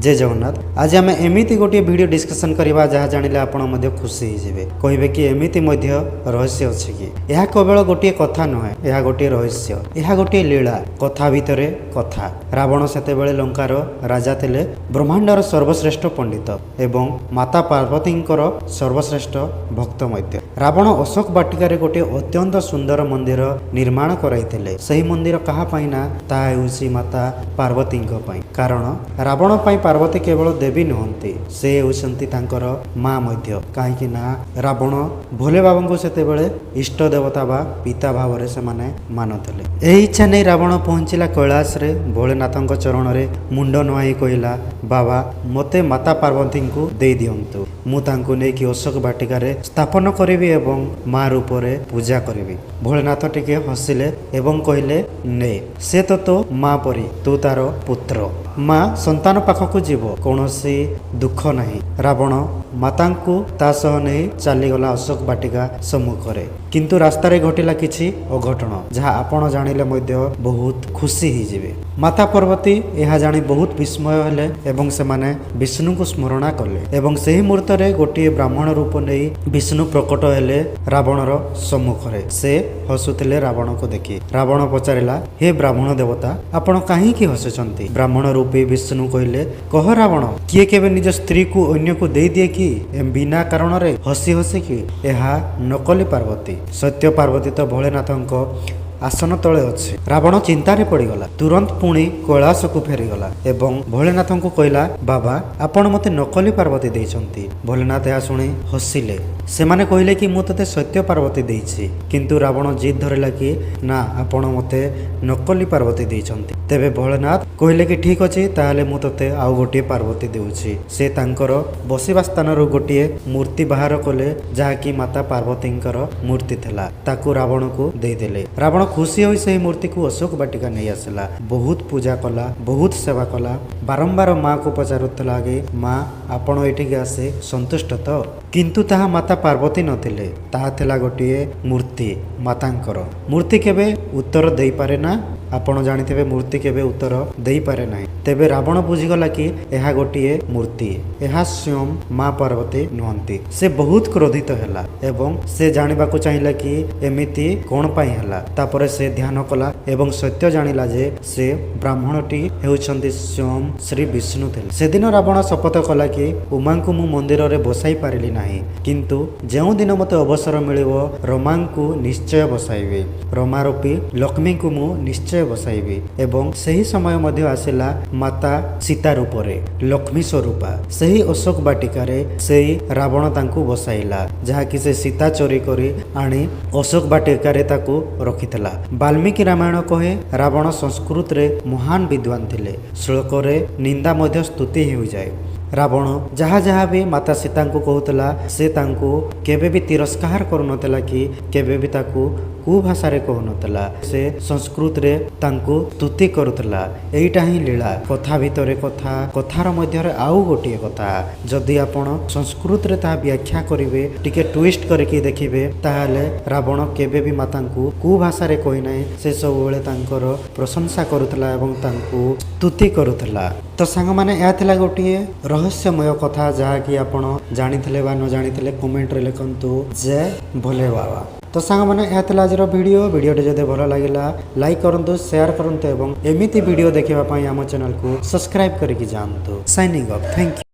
ଜୟ ଜଗନ୍ନାଥ। ଆଜି ଆମେ ଏମିତି ଗୋଟିଏ ଭିଡ଼ିଓ ଡିସ୍କସନ୍ କରିବା, ଯାହା ଜାଣିଲେ ଆପଣ ମଧ୍ୟ ଖୁସି ହେଇଯିବେ। କହିବେ କି ଏମିତି ମଧ୍ୟ ରହସ୍ୟ ଅଛି କି? ଏହା କେବଳ ଗୋଟିଏ କଥା ନୁହେଁ, ଏହା ଗୋଟିଏ ରହସ୍ୟ, ଏହା ଗୋଟିଏ ଲୀଳା, କଥା ଭିତରେ କଥା। ରାବଣ ସେତେବେଳେ ଲଙ୍କାର ରାଜା ଥିଲେ, ବ୍ରହ୍ମାଣ୍ଡର ସର୍ବଶ୍ରେଷ୍ଠ ପଣ୍ଡିତ ଏବଂ ମାତା ପାର୍ବତୀଙ୍କର ସର୍ବଶ୍ରେଷ୍ଠ ଭକ୍ତ ମଧ୍ୟ। ରାବଣ ଅଶୋକ ବାଟିକାରେ ଗୋଟିଏ ଅତ୍ୟନ୍ତ ସୁନ୍ଦର ମନ୍ଦିର ନିର୍ମାଣ କରାଇଥିଲେ। ସେହି ମନ୍ଦିର କାହା ପାଇଁ ନା, ତାହା ହେଉଛି ମାତା ପାର୍ବତୀଙ୍କ ପାଇଁ। କାରଣ ରାବଣ ପାଇଁ ପାର୍ବତୀ କେବଳ ଦେବୀ ନୁହନ୍ତି, ସେ ହେଉଛନ୍ତି ତାଙ୍କର ମା ମଧ୍ୟ। କାହିଁକି ନା ରାବଣ ଭୋଲେ ବାବାଙ୍କୁ ସେତେବେଳେ ଇଷ୍ଟ ଦେବତା ବା ପିତା ଭାବରେ ସେମାନେ ମାନୁଥିଲେ। ଏହି ଇଚ୍ଛା ନେଇ ରାବଣ ପହଞ୍ଚିଲା କୈଳାସରେ। ଭୋଲେନାଥଙ୍କ ଚରଣରେ ମୁଣ୍ଡ ନୁଆଇଁ କହିଲା, "ବାବା, ମୋତେ ମାତା ପାର୍ବତୀଙ୍କୁ ଦେଇ ଦିଅନ୍ତୁ। ମୁଁ ତାଙ୍କୁ ନେଇକି ଅଶୋକ ବାଟିକାରେ ସ୍ଥାପନ କରିବି ଏବଂ ମା ରୂପରେ ପୂଜା କରିବି।" ଭୋଲେନାଥ ଟିକେ ହସିଲେ ଏବଂ କହିଲେ, "ନେ, ସେ ତ ତୋ ମା ପରି, ତୁ ତାର ପୁତ୍ର। ମା ସନ୍ତାନ ପାଖକୁ ଯିବ, କୌଣସି ଦୁଃଖ ନାହିଁ।" ରାବଣ ମାତାଙ୍କୁ ତା ସହ ନେଇ ଚାଲିଗଲା ଅଶୋକ ବାଟିକା ସମ୍ମୁଖରେ। କିନ୍ତୁ ରାସ୍ତାରେ ଘଟିଲା କିଛି ଅଘଟଣ, ଯାହା ଆପଣ ଜାଣିଲେ ମଧ୍ୟ ବହୁତ ଖୁସି ହେଇଯିବେ। ମାତା ପାର୍ବତୀ ଏହା ଜାଣି ବହୁତ ବିସ୍ମୟ ହେଲେ ଏବଂ ସେମାନେ ବିଷ୍ଣୁଙ୍କୁ ସ୍ମରଣା କଲେ ଏବଂ ସେହି ମୁହୂର୍ତ୍ତରେ ଗୋଟିଏ ବ୍ରାହ୍ମଣ ରୂପ ନେଇ ବିଷ୍ଣୁ ପ୍ରକଟ ହେଲେ ରାବଣର ସମ୍ମୁଖରେ। ସେ ହସୁଥିଲେ ରାବଣକୁ ଦେଖି। ରାବଣ ପଚାରିଲା, "ହେ ବ୍ରାହ୍ମଣ ଦେବତା, ଆପଣ କାହିଁକି ହସୁଛନ୍ତି?" ବ୍ରାହ୍ମଣ ରୂପୀ ବିଷ୍ଣୁ କହିଲେ, "କହ ରାବଣ, କିଏ କେବେ ନିଜ ସ୍ତ୍ରୀକୁ ଅନ୍ୟକୁ ଦେଇଦିଏ କି ବିନା କାରଣରେ ହସି ହସିକି? ଏହା ନକଲି ପାର୍ବତୀ। ସତ୍ୟ ପାର୍ବତୀ ତ ଭୋଲେନାଥଙ୍କ ଆସନ ତଳେ ଅଛି।" ରାବଣ ଚିନ୍ତାରେ ପଡ଼ିଗଲା। ତୁରନ୍ତ ପୁଣି କୈଳାସକୁ ଫେରିଗଲା ଏବଂ ଭୋଲେନାଥଙ୍କୁ କହିଲା, "ବାବା, ଆପଣ ମୋତେ ନକଲି ପାର୍ବତୀ ଦେଇଛନ୍ତି।" ଭୋଲେନାଥ ଏହା ଶୁଣି ହସିଲେ। ସେମାନେ କହିଲେ କି ମୁଁ ତୋତେ ସତ୍ୟ ପାର୍ବତୀ ଦେଇଛି। କିନ୍ତୁ ରାବଣ ଜିଦ୍ ଧରିଲା କି ନା, ଆପଣ ମୋତେ ନକଲି ପାର୍ବତୀ ଦେଇଛନ୍ତି। ତେବେ ଭୋଲେନାଥ କହିଲେ କି ଠିକ ଅଛି, ତାହେଲେ ମୁଁ ତୋତେ ଆଉ ଗୋଟିଏ ପାର୍ବତୀ ଦେଉଛି। ସେ ତାଙ୍କର ବସିବା ସ୍ଥାନରୁ ଗୋଟିଏ ମୂର୍ତ୍ତି ବାହାର କଲେ, ଯାହାକି ମାତା ପାର୍ବତୀଙ୍କର ମୂର୍ତ୍ତି ଥିଲା। ତାକୁ ରାବଣକୁ ଦେଇଦେଲେ। ରାବଣ ଖୁସି ହୋଇ ସେହି ମୂର୍ତ୍ତିକୁ ଅଶୋକ ବାଟିକା ନେଇ ଆସିଲା। ବହୁତ ପୂଜା କଲା, ବହୁତ ସେବା କଲା। ବାରମ୍ବାର ମାକୁ ପଚାରୁଥିଲା କି ମା, ଆପଣ ଏଠିକି ଆସି ସନ୍ତୁଷ୍ଟ ତ? କିନ୍ତୁ ତାହା ମାତା ପାର୍ବତୀ ନଥିଲେ, ତାହା ଥିଲା ଗୋଟିଏ ମୂର୍ତ୍ତି ମାତାଙ୍କର। ମୂର୍ତ୍ତି କେବେ ଉତ୍ତର ଦେଇପାରେ ନା। ଆପଣ ଜାଣିଥିବେ, ମୂର୍ତ୍ତି କେବେ ଉତ୍ତର ଦେଇପାରେ ନାହିଁ। ତେବେ ରାବଣ ବୁଝିଗଲା କି ଏହା ଗୋଟିଏ ମୂର୍ତ୍ତି, ଏହା ସ୍ୱୟଂ ମା ପାର୍ବତୀ ନୁହନ୍ତି। ସେ ବହୁତ କ୍ରୋଧିତ ହେଲା ଏବଂ ସେ ଜାଣିବାକୁ ଚାହିଁଲା କି ଏମିତି କଣ ପାଇଁ ହେଲା। ତାପରେ ସେ ଧ୍ୟାନ କଲା ଏବଂ ସତ୍ୟ ଜାଣିଲା ଯେ ସେ ବ୍ରାହ୍ମଣଟି ହେଉଛନ୍ତି ସ୍ୱୟଂ ଶ୍ରୀ ବିଷ୍ଣୁ ଥିଲେ। ସେଦିନ ରାବଣ ଶପଥ କଲା କି ଉମାଙ୍କୁ ମୁଁ ମନ୍ଦିରରେ ବସାଇ ପାରିଲି ନାହିଁ, କିନ୍ତୁ ଯେଉଁଦିନ ମୋତେ ଅବସର ମିଳିବ, ରମାଙ୍କୁ ନିଶ୍ଚୟ ବସାଇବି। ରମାରୂପୀ ଲକ୍ଷ୍ମୀଙ୍କୁ ମୁଁ ନିଶ୍ଚୟ ବସାଇବି। ଏବଂ ସେହି ସମୟ ମଧ୍ୟ ଆସିଲା। ମାତା ସୀତା ରୂପରେ ଲକ୍ଷ୍ମୀ ସ୍ୱରୂପା ସେହି ଅଶୋକ ବାଟିକାରେ ସେଇ ରାବଣ ତାଙ୍କୁ ବସାଇଲା, ଯାହାକି ସେ ସୀତା ଚୋରି କରି ଆଣି ଅଶୋକ ବାଟିକାରେ ତାକୁ ରଖିଥିଲା। ବାଲ୍ମୀକି ରାମାୟଣ କହେ, ରାବଣ ସଂସ୍କୃତରେ ମହାନ ବିଦ୍ୱାନ ଥିଲେ। ଶ୍ଲୋକରେ ନିନ୍ଦା ମଧ୍ୟ ସ୍ତୁତି ହୋଇଯାଏ। ରାବଣ ଯାହା ଯାହା ବି ମାତା ସୀତାଙ୍କୁ କହୁଥିଲା, ସେ ତାଙ୍କୁ କେବେ ବି ତିରସ୍କାର କରୁନଥିଲା କି କେବେ ବି ତାକୁ କୁଭାଷାରେ କହୁନଥିଲା। ସେ ସଂସ୍କୃତରେ ତାଙ୍କୁ ସ୍ତୁତି କରୁଥିଲା। ଏଇଟା ହିଁ ଲୀଳା, କଥା ଭିତରେ କଥା, କଥାର ମଧ୍ୟରେ ଆଉ ଗୋଟିଏ କଥା। ଯଦି ଆପଣ ସଂସ୍କୃତରେ ତାହା ବ୍ୟାଖ୍ୟା କରିବେ, ଟିକେ ଟୁଇଷ୍ଟ କରିକି ଦେଖିବେ, ତାହେଲେ ରାବଣ କେବେ ବି ମାତାଙ୍କୁ କୁଭାଷାରେ କହିନାହିଁ। ସେ ସବୁବେଳେ ତାଙ୍କର ପ୍ରଶଂସା କରୁଥିଲା ଏବଂ ତାଙ୍କୁ ସ୍ତୁତି କରୁଥିଲା। ତ ସାଙ୍ଗମାନେ, ଏହା ଥିଲା ଗୋଟିଏ ରହସ୍ୟମୟ କଥା, ଯାହାକି ଆପଣ ଜାଣିଥିଲେ ବା ନ ଜାଣିଥିଲେ କମେଣ୍ଟରେ ଲେଖନ୍ତୁ। ଜୟ ଭୋଲେ ବାବା। ତ ସାଙ୍ଗମାନେ, ଏହା ଥିଲା ଆଜିର ଭିଡ଼ିଓ। ଭିଡ଼ିଓଟି ଯଦି ଭଲ ଲାଗିଲା, ଲାଇକ୍ କରନ୍ତୁ, ସେୟାର କରନ୍ତୁ ଏବଂ ଏମିତି ଭିଡ଼ିଓ ଦେଖିବା ପାଇଁ ଆମ ଚ୍ୟାନେଲକୁ ସବସ୍କ୍ରାଇବ୍ କରିକି ଯାଆନ୍ତୁ। Signing off, thank you.